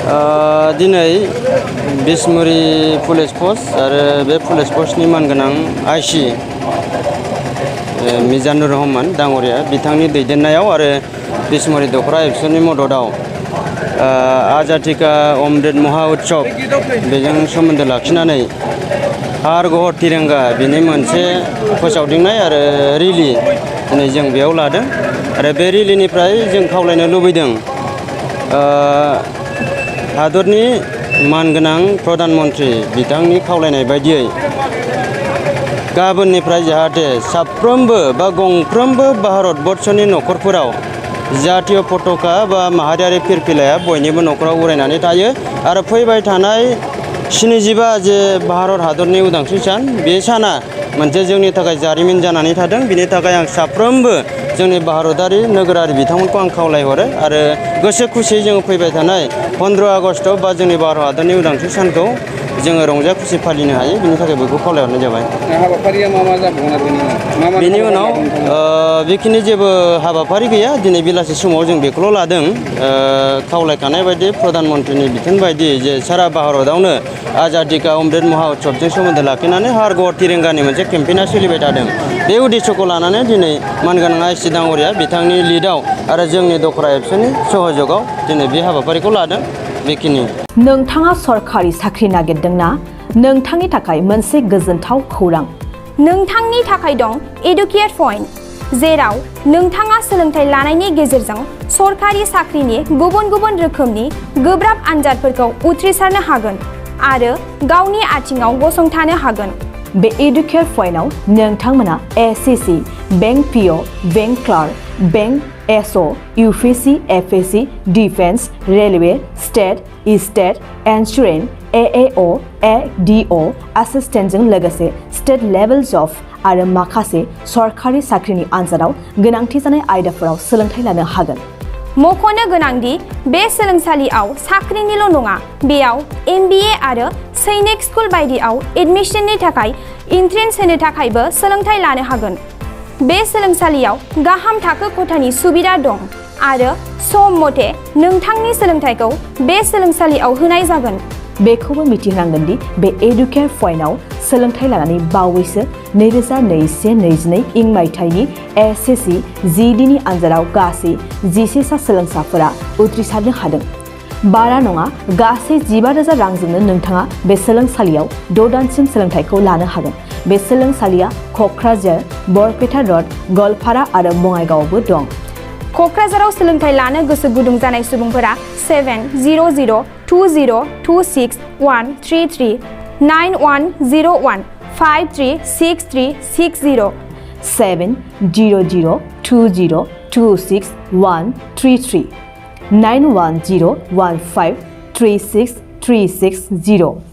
दिनै बिसमुरि police post आरो बे पुलिस पस्टनि मानगोनां आइसि मिजानुर रहमान दाङरिया बिथांनि दैदेननायाव आरो बिसमुरि दखरा एबसुनि मददआव आजादि का अमृत महा उत्सव बेजों सोमोन्दो लाखिनानै हार गहर तिरंगा बिनि मोनसे फोसावदिंनाय आरो रेलि दिनै जों बेयाव लादों आरो बे रेलिनिफ्राय जों खावलायनो लुबैदों हादरनि मानगोनां प्रधान मन्त्रि बिथांनि खावलायनाय बायदियै गाबोननिफ्राय जाहाथे साफ्रोमबो बा गंफ्रोमबो भारतबर्षनि न'खरफोराव जातीय पताका बा माहारियारि फिरफिलाया बयनिबो न'खराव उरायनानै थायो आरो फैबाय थानाय 75 जे भारत हादरनि उदांस्रि सान बे साना मोनसे जोंनि थाखाय जारिमिन जानानै थादों। बिनि थाखाय आं साफ्रोमबो जोंनि भारतारि नोगोरारि बिथांमोनखौ आं खावलायहरो आरो गोसो खुसियै जों फैबाय थानाय 15 आगस्ट बा जोंनि भारत हादरनि उदांस्रि सानखौ जोङो रंजा खुसि फालिनो हायो बिनि थाखाय बयखौ खावलायहरनाय जाबाय। हाबाफारिया मा मा जाबावगोन आरो बेनि उनाव बेखिनि जेबो हाबाफारि गैया दिनै बेलासि समाव जों बेखौल' लादों खावलायखानाय बायदि प्रधान मन्त्रिनि बिथोन बायदि जे सारा भारतआवनो आजादि का अमृत महा उत्सवजों सोमोन्दो लाखिनानै हार गहर तिरंगानि मोनसे केम्पेइना सोलिबाय थादों। बे उद्देश्यखौ लानानै दिनै मानगोनां आइसि दाङरिया बिथांनि लिडआव आरो जोंनि दखरा एबसुनि सहयोगाव दिनै बे हाबाफारिखौ लादों। बेखिनि नोंथाङा सरखारि साख्रि नागिरदोंना? नोंथांनि थाखाय मोनसे गोजोनथाव खौरां। नोंथांनि थाखाय दं एडुकेट पइन्ट, जेराव नोंथाङा सोलोंथाइ लानायनि गेजेरजों सरखारि साख्रिनि गुबुन गुबुन रोखोमनि गोब्राब आनजादफोरखौ उथ्रिसारनो हागोन आरो गावनि आथिङाव गसंथानो हागोन। बे एडुकेट पइन्टआव नोंथांमोना SSC, bank PO, bank clerk, bank SO, UPSC, FSC, defence, railway, state insurance, AAO, ADO एसिस्टेन्टजों लोगोसे स्टेट लेभेल जब आरो माखासे सरखारि साख्रिनि आनजादाव गोनांथि जानाय आयदाफोराव सोलोंथाइ लानो हागोन। मख'नो गोनांदि बे सोलोंसालियाव साख्रिनिल' नङा, बेयाव MBA आरो सैनिक स्कुल बायदियाव एडमिशननि थाखाय एन्ट्रेन्स होनो थाखायबो सोलोंथाइ लानो हागोन। बे सोलोंसालियाव गाहाम थाखो खथानि सुबिदा दं आरो सम मथे नोंथांनि सोलोंथाइखौ बे सोलोंसालियाव होनाय जागोन। बेखौबो मिथिनांगोन दि बे एडुकेट पइन्टआव सोलोंथाइ लानानै बावैसो 2021-22 इं मायथाइनि एसएससि GDनि आनजादाव गासै 11 सा सोलोंसाफोरा उथ्रिसारनो हादों। बारा नङा, गासै 15,000 रांजोंनो नोंथाङा बे सोलोंसालियाव 6 दानसिम सोलोंथाइखौ लानो हागोन। बे सोलोंसालिया क'क्राझार, बरपेटा र'ड, गवालपारा आरो बङाइगावआवबो दं। क'क्राझाराव सोलोंथाइ लानो गोसो गुदुं जानाय सुबुंफोरा 700-226-133 9101-536360 700-226-133 9101536360